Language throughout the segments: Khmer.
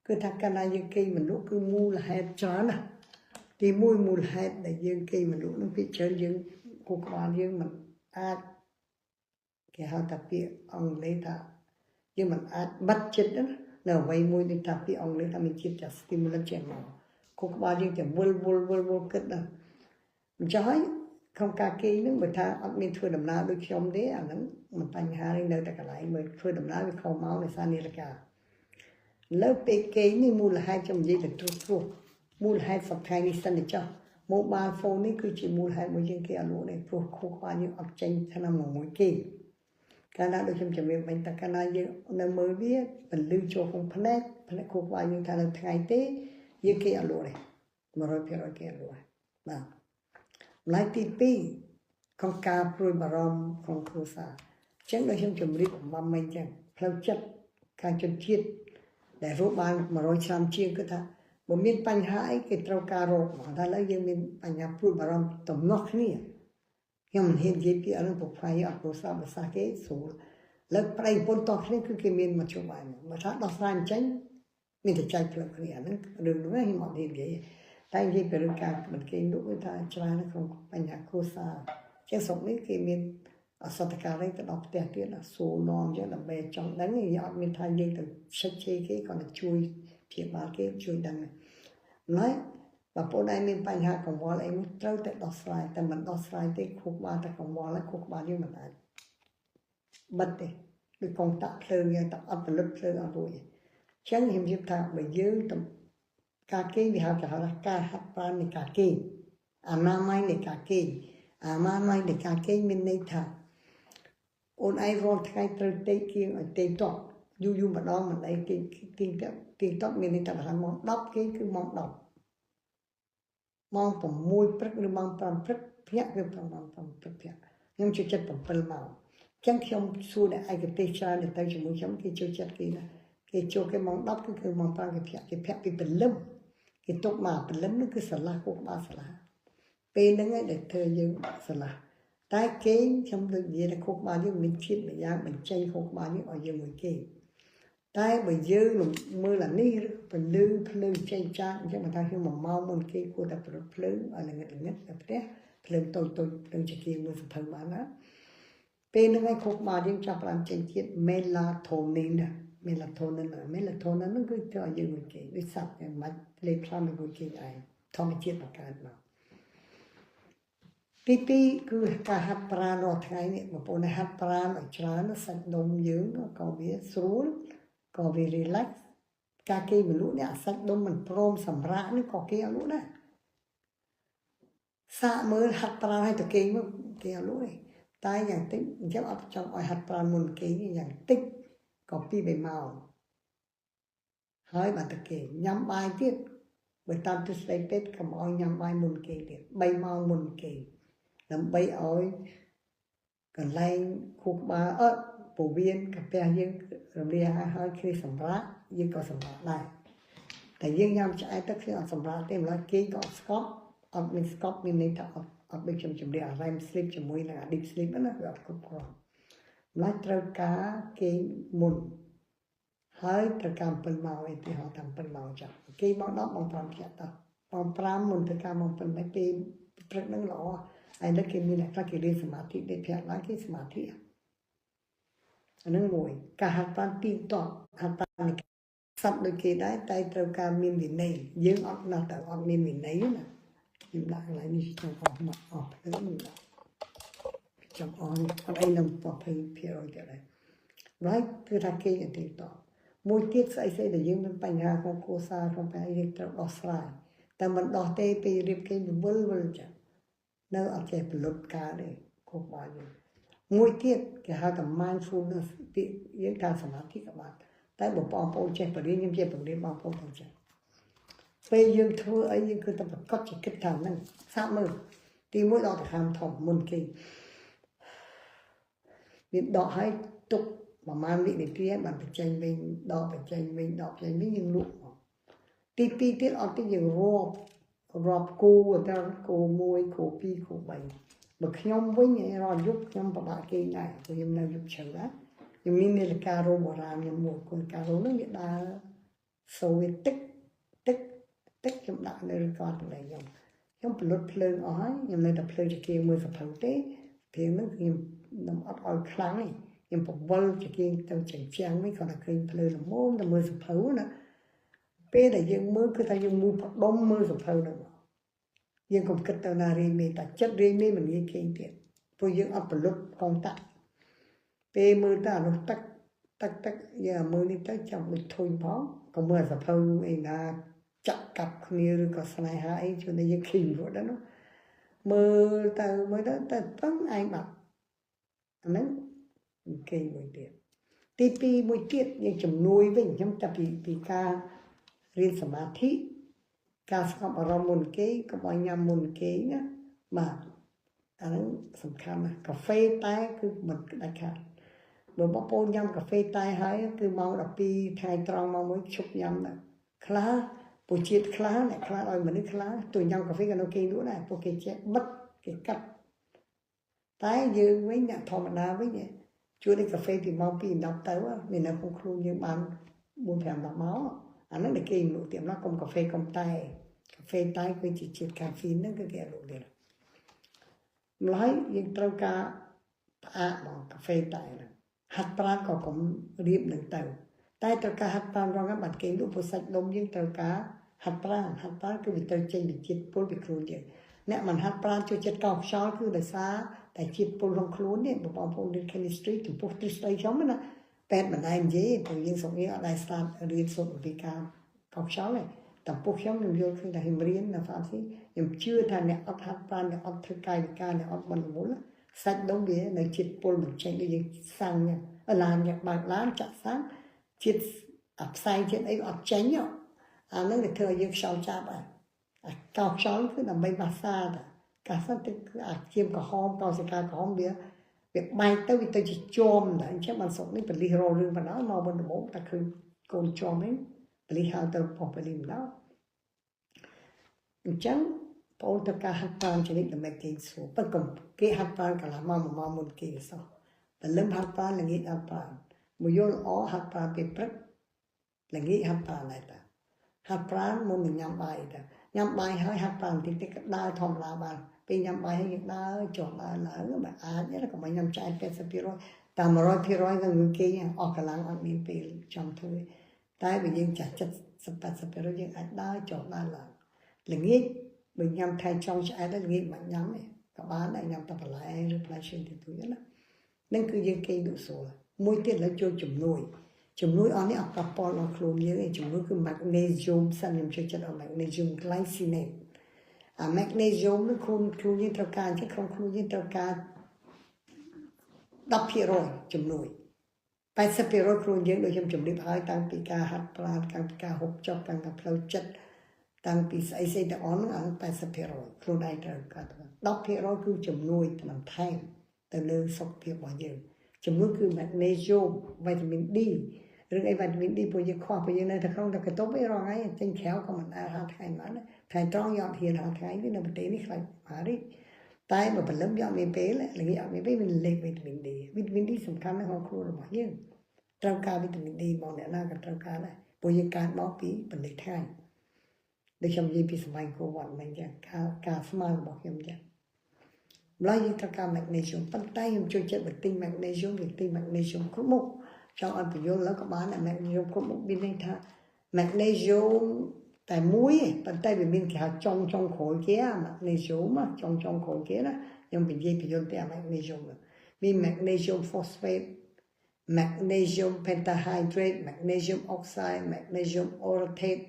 គឺថាកាលណាយើងគេងមិនលក់គឺមូលហេតុច្រើនណាស់ទីមួយមូលហេតុដែលយើងគេងមិនលក់នឹងពីច្រើនយើងខួរក្បាលយើងមិនអាចគេហៅថាពាក្យអង់គ្លេសថាយើងមិនអាចបិទចិត្តណានៅអ្វីមួយដូចថាពាក្យអង់គ្លេសថាមានជាតិចា stimulant ចេញមកខួរក្បាលយើងតែវិលវល់វិលវល់គិតណាអញ្ចឹងហើយក្នុងការគេងហ្នឹងបើថាអត់មានធ្វើដំណើរដូចខ្ញុំទេអាហ្នឹងមិនបញ្ហាទេនៅតែកន្លែងមើលធ្វើដំណើរវាខុសមកដោយសារនាឡិកាលើពេលគេងនេះមូលហេតុខ្ញុំនិយាយទៅត្រួសត្រាសមូលហេតុសប្តាហ៍នេះសិនទៅចុះ mobile phone នេះគឺជាមូលហេតុមួយជាងគេអត់លក់ទេព្រោះខួរក្បាលយើងអត់ចេញឆ្នាំមួយគេកាលណាដូចខ្ញុំជំរាបមិញតែកាលណាយើងនៅមើលវាពលឺចូលក្នុងភ្នែកភ្នែកខួរក្បាលយើងថានៅថ្ងៃទេយើងគេអត់លក់ទេ100%គេអត់លក់បាទម្ល៉េះទី2ក្នុងការព្រួយបារម្ភក្នុងគ្រួសារអញ្ចឹងដូចខ្ញុំជម្រាបអំមិញអញ្ចឹងផ្លូវចិត្តការជនជាតិដែលរស់បាន100ឆ្នាំជាងគឺថាបើមានបញ្ហាអីគេត្រូវការរកមកតែឥឡូវយើងមានបញ្ហាព្រួយបារម្ភទំនាស់គ្នាខ្ញុំមិនហ៊ាននិយាយពីអรื่องប្រផៃអត់គ្រួសារភាសាគេស្រួលលើកប្តីប្រពន្ធតគ្នាគឺគេមានមធ្យោបាយមកបើថាដោះស្រាយអញ្ចឹងមានតែចែកផ្លូវគ្នាអាហ្នឹងរឿងហ្នឹងខ្ញុំអត់ហ៊ាននិយាយតែនិយាយពីរឿងការមិនគេនោះគឺថាច្រើនក្នុងបញ្ហាគ្រួសារជាងស្រុកនេះគេមានអសតការីទៅដល់ផ្ទះទៀតសួរនាំអញ្ចឹងដើម្បីចង់ដឹងយើងអត់មានថាយើងទៅឆិតជេរគេគាត់ទៅជួយព្យាបាលគេជួយដឹងម្ល៉េះបើបងឯងមានបញ្ហាកង្វល់អីមួយត្រូវតែដោះស្រាយតែមិនដោះស្រាយទេខួរក្បាលតែកង្វល់ហើយខួរក្បាលយើងមិនអាចបិទទេដូចកងតាក់ភ្លើងយ៉ាងតែអត់ផលិតភ្លើងអត់រួចទេអញ្ចឹងខ្ញុំជឿថាបើយើងការគេងវាហៅថាការហាត់ប្រាណនៃការគេងអនាម័យនៃការគេងអនាម័យនៃការគេងមានន័យថាអូនឯងរាល់ថ្ងៃត្រូវតេគៀងឲ្យតេតក់យូរយូរម្ដងមិនអីគេទៀងតទៀងតក់មានន័យថាបើម៉ោង10គេគឺម៉ោង10ម៉ោង6ព្រឹកឬម៉ោង5ព្រឹកភ្ញាក់គឺម៉ោង5ព្រឹកភ្ញាក់ខ្ញុំចូលចិត្ត7ម៉ោងអញ្ចឹងខ្ញុំសួរអ្នកឯកទេសច្រើនទៅជាមួយខ្ញុំគេចូលចិត្តគេណាគេចូលគេម៉ោង10គឺម៉ោង5គេភ្ញាក់គេភ្ញាក់ពីព្រលឹមគេទុកមកព្រលឹមនោះគឺស្រឡះគោក្បាលស្រឡះពេលហ្នឹងឯងដែលធ្វើយើងស្រឡះតែគេខ្ញុំដូចនិយាយថាខួរក្បាលយើងមានជាតិមួយយ៉ាងបញ្ចេញខួរក្បាលយើងឲ្យយើងមួយគេតែបើយើងមើលអានេះឬពលឺភ្លើងចេញចាកអញ្ចឹងបើថាខ្ញុំ1ម៉ោងមុនគេគួរតែប្រត់ភ្លើងឲ្យល្ងិតល្ងិតនៅផ្ទះភ្លើងតូចតូចភ្លើងចង្គៀងមើលសភៅបានណាពេលហ្នឹងឯងខួរក្បាលយើងចាប់ផ្ដើមចេញជាតិ melatonin melatonin melatonin ហ្នឹងគឺធ្វើឲ្យយើងមួយគេដូចសត្វយ៉ាងម៉េចលេបខ្លាំងមួយគេឯងធម្មជាតិបង្កើតមកទី2គឺការហាត់ប្រាណរាល់ថ្ងៃនេះបងប្អូនហាត់ប្រាណឲ្យច្រើនសាច់ដុំយើងក៏វាស្រួលក៏វា relax ការគេមនុស្សនេះអាសាច់ដុំមិនព្រមសម្រាកនេះក៏គេអត់លក់ដែរសាកមើលហាត់ប្រាណឲ្យទៅគេមើលគេអត់លក់ទេតែយ៉ាងតិចអញ្ចឹងអត់ចង់ឲ្យហាត់ប្រាណមុនគេយ៉ាងតិចក៏2 3ម៉ោងហើយបានទៅគេញ៉ាំបាយទៀតបើតាមទស្សនពេទ្យកុំឲ្យញ៉ាំបាយមុនគេទៀត3ម៉ោងមុនគេដើម្បីឲ្យកន្លែងខួរក្បាលអត់ពោះវៀនកាពះយើងរលាហើយហើយគ្នាសម្រាប់យើងក៏សម្រាប់ដែរតែយើងញ៉ាំឆ្អែតទៅគ្នាអត់សម្រាប់ទេម្ល៉េះគេក៏អត់ស្កប់អត់មានស្កប់មានន័យថាអត់អត់ដូចខ្ញុំជម្រាប REM sleep ជាមួយនឹង deep sleep ណាវាអត់គ្រប់គ្រាន់ម្ល៉េះត្រូវការគេមុនហើយត្រូវការ7ម៉ោងឧទាហរណ៍តាម7ម៉ោងចាស់គេម៉ោង10ម៉ោង5ភ្ញាក់តោះម៉ោង5មុនទៅការម៉ោង7ពេលព្រឹកហ្នឹងល្អហើយនៅគេមានអ្នកខ្លះគេរៀនសមាធិដូចភ្ញាក់ឡើងគេសមាធិអានឹងមួយការហាត់ប្រាណទីតហាត់ប្រាណសត្វដូចគេដែរតែត្រូវការមានវិន័យយើងអត់ណាស់តែអត់មានវិន័យណាខ្ញុំដាក់កន្លែងនេះចង់អស់មកអស់ភ្លើងដាក់ចាំអស់អត់អីនឹង20%ទៀតដែរ right គឺថាគេអទីតមួយទៀតស្អីស្អីដែលយើងមានបញ្ហាក្នុងគ្រួសារក្នុងបញ្ហាយើងត្រូវដោះស្រាយតែមិនដោះទេពេលរៀបគេវិលវិលចឹងនៅអត់ចេះផលិតការទេខុសបាយយើងមួយទៀតគេហៅថា mindfulness ពាក្យយើងថាសមាធិក៏បានតែបើបងប្អូនចេះបរៀនខ្ញុំចេះបង្រៀនបងប្អូនទៅចឹងពេលយើងធ្វើអីយើងគឺតែប្រកាសជាគិតថាហ្នឹងសាកមើលទីមួយដកដង្ហើមធំមុនគេមានដកឲ្យទុកប្រហែលវិនាទីបានបញ្ចេញវិញដកបញ្ចេញវិញដកបញ្ចេញវិញយើងលក់មកទី2ទៀតអត់ទេយើងរាប់រាប់គូទៅគូ1គូ2គូ3បើខ្ញុំវិញរាល់យប់ខ្ញុំពិបាកគេងដែរព្រោះខ្ញុំនៅយប់ជ្រៅណាខ្ញុំមាននាឡិការ៉ូបុរាណខ្ញុំមួយគុណការ៉ូហ្នឹងវាដើរ សូវាទឹកទឹកទឹកខ្ញុំដាក់នៅឬក៏កន្លែងខ្ញុំខ្ញុំពលុតភ្លើងអស់ហើយខ្ញុំនៅតែភ្លើងចង្គៀងមើលសភៅទេព្រៀងហ្នឹងខ្ញុំខ្ញុំអត់ឲ្យខ្លាំងទេខ្ញុំពវល់ចង្គៀងទៅចិញ្ចាំងវិញគាត់តែឃើញភ្លើងល្មមទៅមើលសភៅណាពេលដែលយើងមើលគឺថាយើងមូលផ្ដុំមើលសភៅហ្នឹងយើងកុំគិតទៅណារាយមេតែចិត្តរាយមេមិនងាយគេងទៀតព្រោះយើងអត់ពលុតកងតាក់ពេលមើលទៅអានោះទឹកទឹកទឹកយើងមើលនេះទៅចាំដូចធុញផងក៏មើលសភៅអីណាចាក់កាប់គ្នាឬក៏ស្នេហាអីជួនតែយើងឃីមរួចដែរនោះមើលទៅមើលទៅតែពឹងឯងបាត់អាហ្នឹងគេមួយទៀតទី2មួយទៀតយើងជំនួយវិញខ្ញុំតែពីការរៀនសមាធិការស្ងប់អារម្មណ៍មុនគេកុំឲ្យញ៉ាំមុនគេណាបាទអាហ្នឹងសំខាន់ណាស់កាហ្វេតែគឺមិនដាច់ខាតបើបងប្អូនញ៉ាំកាហ្វេតែហើយគឺម៉ោង12ថ្ងៃត្រង់ម៉ោង1ឈប់ញ៉ាំដែរខ្លះពូជាតិខ្លះអ្នកខ្លះឲ្យមនុស្សខ្លះទោះញ៉ាំកាហ្វេក៏នៅគេលក់ដែរពួកគេចេះបិទគេកាត់តែយើងវិញអ្នកធម្មតាវិញជួយនេះកាហ្វេពីម៉ោង2 10ទៅមាននៅក្នុងខ្លួនយើងបាន4 5 10ម៉ោងអាហ្នឹងដែលគេលក់ទៀមណាកុំកាហ្វេកុំតែកាហ្វេតែគឺជាជាតិកាហ្វេហ្នឹងគឺគេលក់ទៀតម្ល៉េះយើងត្រូវការផ្អាកមកកាហ្វេតែហ្នឹងហាត់ប្រាណក៏កុំរៀបនឹងទៅតែត្រូវការហាត់ប្រាណរងហ្នឹងបានគេលក់ព្រោះសាច់ដុំយើងត្រូវការហាត់ប្រាណហាត់ប្រាណគឺវាត្រូវចេញពីជាតិពុលពីខ្លួនយើងអ្នកមិនហាត់ប្រាណជួយចិត្តកោខ្យល់គឺដោយសារតែជាតិពុលក្នុងខ្លួននេះបងប្អូនរៀន chemistry ចំពោះទ្រឹស្ដីខ្ញុំណាពេទ្យមិនដែរនិយាយព្រោះយើងស្រុកនេះអត់ដែរស្ដាប់រៀនសូត្រអំពីការកោខ្យល់ទេតែពួកខ្ញុំខ្ញុំយល់ឃើញថាខ្ញុំរៀននៅ pharmacy ខ្ញុំជឿថាអ្នកអត់ហាត់ប្រាណអ្នកអត់ធ្វើកាយវិការអ្នកអត់បន្លមសាច់ដុំវានៅជាតិពុលមិនចេញដូចយើងសាំងឡានយ៉ាងបើកឡានចាក់សាំងជាតិអាផ្សែងជាតិអីអត់ចេញអាហ្នឹងវាធ្វើឲ្យយើងខ្យល់ចាប់ហើយអាកោខ្យល់គឺដើម្បីម៉ាស្សាតាកាសទឹកគឺអាឈាមក្រហមកោសិកាក្រហមវាវាបែកទៅវាទៅជាជាំដែរអញ្ចឹងបានស្រុកនេះបលិសររឿងបណ្ដោយមកវិញដំបូងតែឃើញកូនជាំនេះបលិសហៅទៅប៉ុស្តិ៍បលិសម្ដងអញ្ចឹងបងទៅការហាត់ប្រាណចនិតដើម្បីគេស្រួលប៉ុន្តែកុំគេហាត់ប្រាណកន្លះម៉ោង1ម៉ោងមុនគេសោះព្រលឹមហាត់ប្រាណល្ងាចហាត់ប្រាណមួយយល់ល្អហាត់ប្រាណពេលព្រឹកល្ងាចហាត់ប្រាណដែរតាហាត់ប្រាណមុននឹងញ៉ាំបាយតាញ៉ាំបាយហើយហាត់ប្រាណតិចតិចក៏ដើរធម្មតាបានពេលញ៉ាំបាយហើយយើងដើរចុះដើរឡើងបើអាចកុំឲ្យញ៉ាំចែក80%តាម100%ក៏ងើគេអស់កម្លាំងអត់មានពេលចង់ធ្វើតែបើយើងចាស់70 80%យើងអាចដើរចុះដើរឡើងល្ងាចបើញ៉ាំថៃចង់ឆ្អែតល្ងាចមិនញ៉ាំទេក៏បានដែរញ៉ាំតែបន្លែឬផ្លែឈើតិចតួចណានឹងគឺយើងគេងលក់ស្រួលមួយទៀតឥឡូវចូលជំនួយជំនួយអស់នេះអត់ប៉ះពាល់ដល់ខ្លួនយើងទេជំនួយគឺ magnesium សិនខ្ញុំជួយចិត្តដល់ magnesium glycinate អា magnesium នេះខ្លួនខ្លួនយើងត្រូវការអញ្ចឹងក្នុងខ្លួនយើងត្រូវការ10%ជំនួយ80%ខ្លួនយើងដូចខ្ញុំជម្រាបហើយតាំងពីការហាត់ប្រាណតាំងពីការហូបចុកតាំងពីផ្លូវចិត្តតាំងពីស្អីស្អីទាំងអស់ហ្នឹងអា80%ខ្លួនឯងត្រូវការ10%គឺជំនួយបន្ថែមទៅលើសុខភាពរបស់យើងជំនួយគឺ magnesium vitamin D រឿងអី vitamin D ព្រោះយើងខ្វះព្រោះយើងនៅតែក្នុងតែកន្ទប់ឯងរាល់ថ្ងៃចេញក្រៅក៏មិនដែលហាថ្ងៃបានថ្ងៃត្រង់យកហ៊ានហាថ្ងៃនេះនៅប្រទេសនេះខ្លាចហារីតែបើព្រលឹមយកមានពេលល្ងាចអត់មានពេលមានលេខ vitamin D vitamin D សំខាន់ណាស់ក្នុងខ្លួនរបស់យើងត្រូវការ vitamin D មកអ្នកណាក៏ត្រូវការដែរព្រោះយើងកើតមកពីពន្លឺថ្ងៃដូចខ្ញុំនិយាយពីសម័យអង្គរវត្តមិញចឹងការស្មានរបស់ខ្ញុំចឹងម្ល៉េះយើងត្រូវការ magnesium ប៉ុន្តែខ្ញុំជួយចិត្តបើទិញ magnesium វាទិញ magnesium គ្រប់មុខចង់ឲ្យបញ្យល់ឡើយក៏បានដែរ magnesium គ្រប់មុខមានន័យថា magnesium តែមួយឯងប៉ុន្តែវាមានគេហៅចុងចុងក្រោយគេ magnesium ចុងចុងក្រោយគេណាខ្ញុំនិយាយបញ្យល់តែ magnesium មាន magnesium phosphate magnesium pentahydrate magnesium oxide magnesium orotate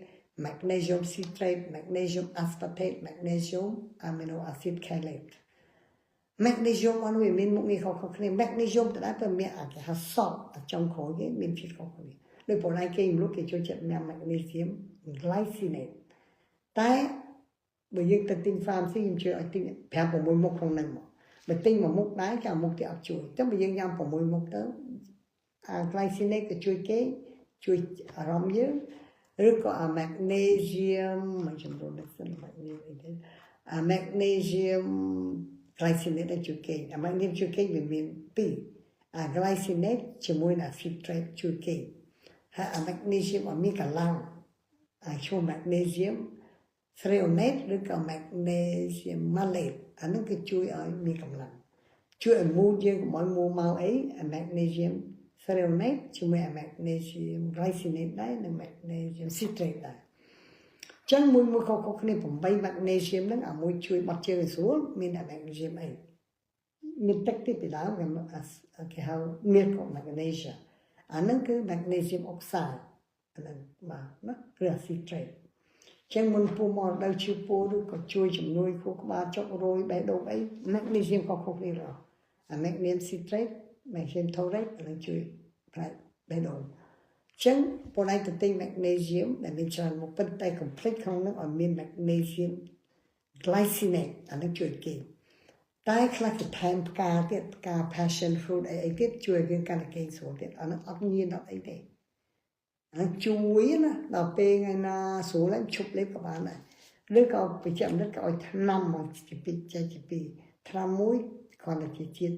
magnesium citrate magnesium aspartate magnesium amino acid chelate magnesium អត់វាមានមុខងារខុសៗគ្នា magnesium តើតែមានអាគេហៅ salt អាចុងក្រោយគេមានជាតិខុសគ្នាដូចបងឯងគេមនុស្សគេចូលចិត្តញ៉ាំ magnesium glycinate តែបើយើងទៅទិញ pharmacy ខ្ញុំជឿឲ្យទិញ5 6មុខក្នុងហ្នឹងមកបើទិញមួយមុខដែរចាំមុខទៀតអត់ជួយអញ្ចឹងបើយើងញ៉ាំ6មុខទៅអា glycinate ក៏ជួយគេជួយអារម្មណ៍យើងឬក៏អា magnesium មួយចំនួននេះសិន magnesium អីទេអា magnesium glycinate ដែលជួយគេអា magnesium ជួយគេវាមានពីរអា glycinate ជាមួយនឹង citrate ជួយគេហើយអា magnesium អត់មានកម្លាំង ឈ្មោះ magnesium threonate ឬក៏ magnesium malate អាហ្នឹងគឺជួយឲ្យមានកម្លាំងជួយឲ្យមូលយើងកុំឲ្យមូលមកអី magnesium threonate ជាមួយ magnesium glycinate ដែរនិង magnesium citrate ដែរចឹងមួយមួយខុសៗគ្នា8 magnesium ហ្នឹងអាមួយជួយបត់ជើងឲ្យស្រួលមាន magnesium អីមានទឹកទៀតពីដើមគេហៅ milk of magnesia អាហ្នឹងគឺ magnesium oxide អាហ្នឹងបាទណាឬ citrate ចឹងមុនពូមករដូវឈឺពោះឬក៏ជួយជំនួយខួរក្បាលចុករយបេះដូងអី magnesium ខុសៗគ្នារហអា magnesium citrate magnesium taurate អានឹងជួយផ្នែកបេះដូងចឹងបងឯងទៅទិញ magnesium ដែលមានច្រើនមុខប៉ុន្តែ complete ក្នុងនោះឲ្យមាន magnesium glycinate អានឹងជួយគេតែខ្លះគេថែមផ្កាទៀតផ្កា passion fruit អីអីទៀតជួយឲ្យយើងកាន់តែគេងស្រួលទៀតអានឹងអត់ញៀនអត់អីទេអាជួយណាដល់ពេលថ្ងៃណាស្រួលហើយឈប់លេបក៏បានដែរឬក៏បច្ចេកនិតក៏ឲ្យថ្នាំមកជាពីចេះជាពីថ្នាំមួយគ្រាន់តែជាជាតិ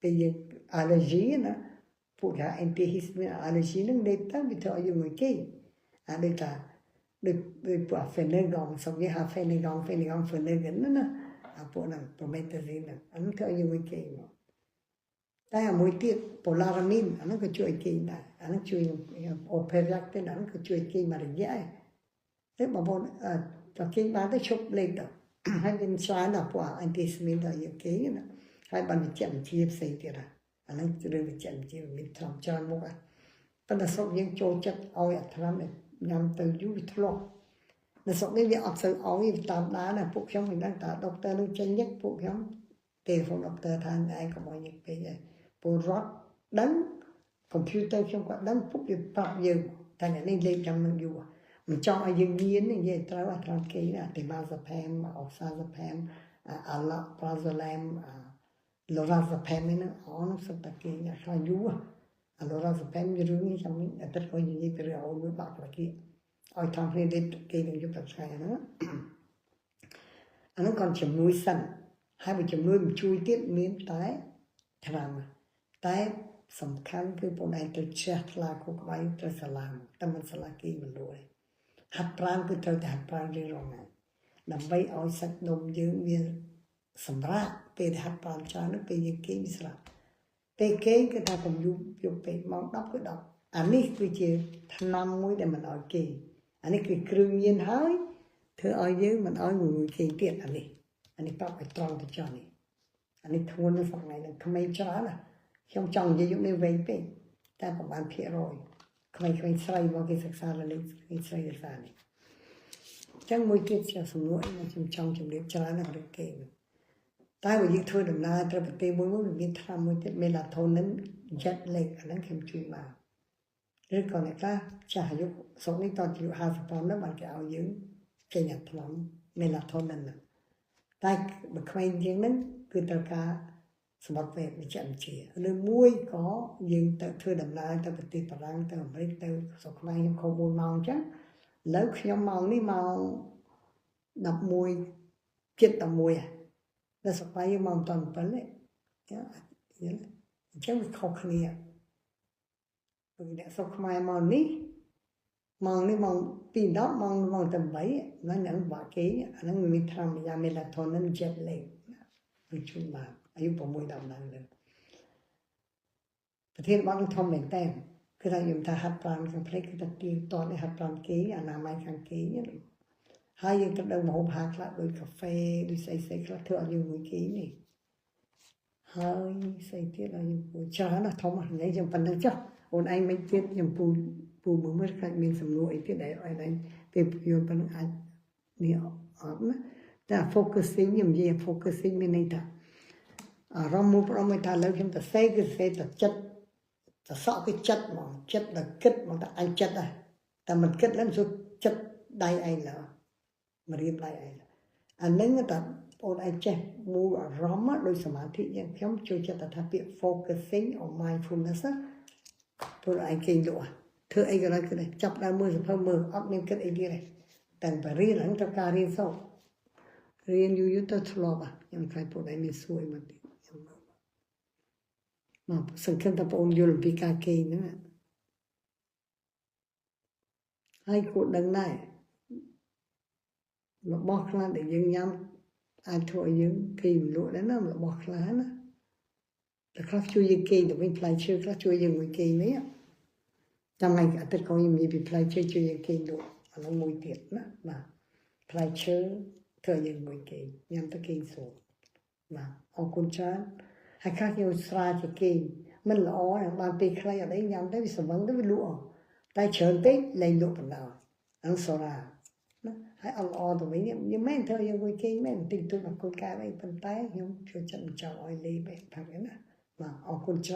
ពេលយើង allergy ណាពួកគេ antihistamine allergy នឹងលេបទៅវាធ្វើឲ្យយើងមួយគេអាដូចថាដូចដូចពួក Phenergan សុំនិយាយថា Phenergan Phenergan Phenergan ណាអាពួកហ្នឹង promethazine ហ្នឹងអាហ្នឹងធ្វើឲ្យយើងមួយគេមកតែអាមួយទៀត Polaramine អាហ្នឹងក៏ជួយគេដែរអាហ្នឹងជួយ Operac ទេអាហ្នឹងក៏ជួយគេមួយរយៈដែរតែបងប្អូនតើគេបានទៅឈប់លេបទៅហើយមានច្រើនណាស់ពួក antihistamine ដល់យើងគេណាហើយបានវិជ្ជាវិទ្យាផ្សេងទៀតអាហ្នឹងរឿងវិជ្ជាវិទ្យាមានថ្នាំច្រើនមុខប៉ុន្តែស្រុកយើងចូលចិត្តឲ្យអាថ្នាំនេះញ៉ាំទៅយូរវាធ្លាប់នៅស្រុកនេះវាអត់សូវឲ្យតាមដានណាពួកខ្ញុំមិនដឹងតើដុកទ័រនឹងចេញញឹកពួកខ្ញុំទេហ្វូនដុកទ័រថាឯងកុំឲ្យញឹកពេកហើយពលរដ្ឋដឹងកុំព្យូទ័រខ្ញុំក៏ដឹងពុកវាប្រាប់យើងតែអ្នកនេះលេបចាំនឹងយូរមិនចង់ឲ្យយើងញៀននិយាយត្រូវអាត្រង់គេណា temazepam oxazepam alprazolam lorazepam នេះអូនសុទ្ធតែគេខ្លះយូរអា lorazepam រឿងនេះចាំអាទិត្យក្រោយនិយាយពីរឿងអូនមួយបាក់ប្រគិឲ្យថងគ្នាលេបគេនឹងយប់តែថ្ងៃហ្នឹងអាហ្នឹងគាត់ជំនួយសិនហើយបើជំនួយមិនជួយទៀតមានតែថ្នាំតែសំខាន់គឺបងឯងត្រូវជ្រះថ្លាខួរក្បាលត្រូវសាឡាមតែមិនសាឡាគេមិនលួយហាត់ប្រាណគឺត្រូវតែហាត់ប្រាណរៀងរាល់ថ្ងៃដើម្បីឲ្យសាច់ដុំយើងវាសម្រាប់ពេលដែលហាត់ប្រាណច្រើននោះពេលយើងគេងវាស្រាប់ពេលគេងគឺថាកុំយូរយប់ពេកម៉ោង10គឺ10អានេះគឺជាថ្នាំមួយដែលមិនឲ្យគេងអានេះគឺគ្រឿងញៀនហើយធ្វើឲ្យយើងមិនឲ្យងងុយគេងទៀតអានេះអានេះប្រាប់ឲ្យត្រង់ទៅចោះនេះអានេះធ្ងន់នៅសប្តាហ៍ហ្នឹងក្មេងច្រើនណាខ្ញុំចង់និយាយយប់នេះវែងពេកតែប្រហែលភាគរយក្មេងៗស្រីមកគេសិក្សារលេងស្រីសិក្សានេះអញ្ចឹងមួយទៀតជាសំណួរអីខ្ញុំចង់ជម្រាបច្រើនណាស់រឿងគេតែបើយើងធ្វើដំណើរទៅប្រទេសមួយមួយមានថ្នាំមួយទៀត melatonin jet lag អាហ្នឹងខ្ញុំជួយមកឬក៏អ្នកខ្លះចាស់អាយុស្រុកនេះតអាយុ55នោះបានគេឲ្យយើងចេញអាថ្នាំ melatonin ហ្នឹងតែបើក្មេងជាងហ្នឹងគឺត្រូវការសម្បត្តិពេទ្យវិជ្ជាវិទ្យាឬមួយក៏យើងទៅធ្វើដំណើរទៅប្រទេសបារាំងទៅអាមេរិកទៅស្រុកខ្មែរខ្ញុំខុស4ម៉ោងអញ្ចឹងឥឡូវខ្ញុំម៉ោងនេះម៉ោង11ជិត11ហើយនៅស្រុកខ្មែរយើងម៉ោងមិន7ទេយល់អញ្ចឹងវាខុសគ្នាព្រោះអ្នកស្រុកខ្មែរមកនេះម៉ោងនេះម៉ោង2:10ម៉ោងម៉ោងតែ8ហ្នឹងអ្នកបាក់គេអាហ្នឹងមានថ្នាំយ៉ា melatonin jet lag វាជួយមកអាយុ6 10ឡើងលើប្រធានបទនឹងធំមែនតើគឺថាខ្ញុំថាហាត់ប្រាណខាងផ្លេចគឺថាទៀងទាត់នេះហាត់ប្រាណគេអនាម័យខាងគេហើយយើងត្រូវដឹងម្ហូបអាហារខ្លះដូចកាហ្វេដូចស្អីស្អីខ្លះធ្វើឲ្យយើងមួយគេនេះហើយស្អីទៀតឲ្យយើងពូច្រើនណាស់ធំណាស់និយាយខ្ញុំប៉ុណ្្នឹងចុះអូនឯងមិនទៀតខ្ញុំពូពូមើលមើលខ្លាចមានសំណួរអីទៀតដែលឲ្យឯងពេលយល់ប៉ុណ្្នឹងអាចនេះអត់ណាតែ focusing ខ្ញុំនិយាយ focusing មានន័យថាអារម្មណ៍មួយប្រមថាលើខ្ញុំទៅសេគឺសេតែចិត្តតែសក់គឺចិត្តហ្មងចិត្តដល់គិតហ្មងតែអញចិត្តដែរតែមិនគិតឡើងសុទ្ធចិត្តដៃឯងឡើមករៀបដៃឯងអានឹងតែបងឯងចេះមូលអារម្មណ៍ដោយសមាធិយ៉ាងខ្ញុំជួយចិត្តថាពាក្យ focusing or mindfulness ព្រោះឯងគេងលក់ធ្វើអីក៏ដោយគឺចាប់ដើមមើលសភៅមើលអត់មានគិតអីទៀតទេតែបរៀនហ្នឹងត្រូវការរៀនសូត្ររៀនយូរយូរទៅធ្លាប់ខ្ញុំខ្លាចពួកឯងមានសួរមកទៀតខ្ញុំមកសង្ឃឹមថាបងអូនយល់អំពីការគេងហ្នឹងហើយគួរដឹងដែរ របស់ខ្លះដែលយើងញ៉ាំអាចធ្វើឲ្យយើងគេងលក់ដែរណារបស់ខ្លះណាតែខ្លះជួយយើងគេងទៅវិញផ្លែឈើខ្លះជួយយើងមួយគេងនេះចាំថ្ងៃអាទិត្យក្រោយខ្ញុំនិយាយពីផ្លែឈើជួយយើងគេងលក់អានោះមួយទៀតណាបាទផ្លែឈើធ្វើឲ្យយើងមួយគេងញ៉ាំទៅគេងស្រួលបាទអរគុណច្រើនហើយខ្លះគេស្រាជាគេងមិនល្អបានពេលខ្លីអត់អីញ៉ាំទៅវាស្រវឹងទៅវាលក់តែច្រើនពេកលែងលក់បណ្ដោយហ្នឹងសូរ៉ាណាហើយអត់ល្អទៅវិញយើងមិនធ្វើយើងមួយគេងមែនតិចតួចមកកូនកែអីប៉ុន្តែខ្ញុំជួយចិត្តមិនចង់ឲ្យលេបឯងផឹកណាបាទអរគុណច្រើន។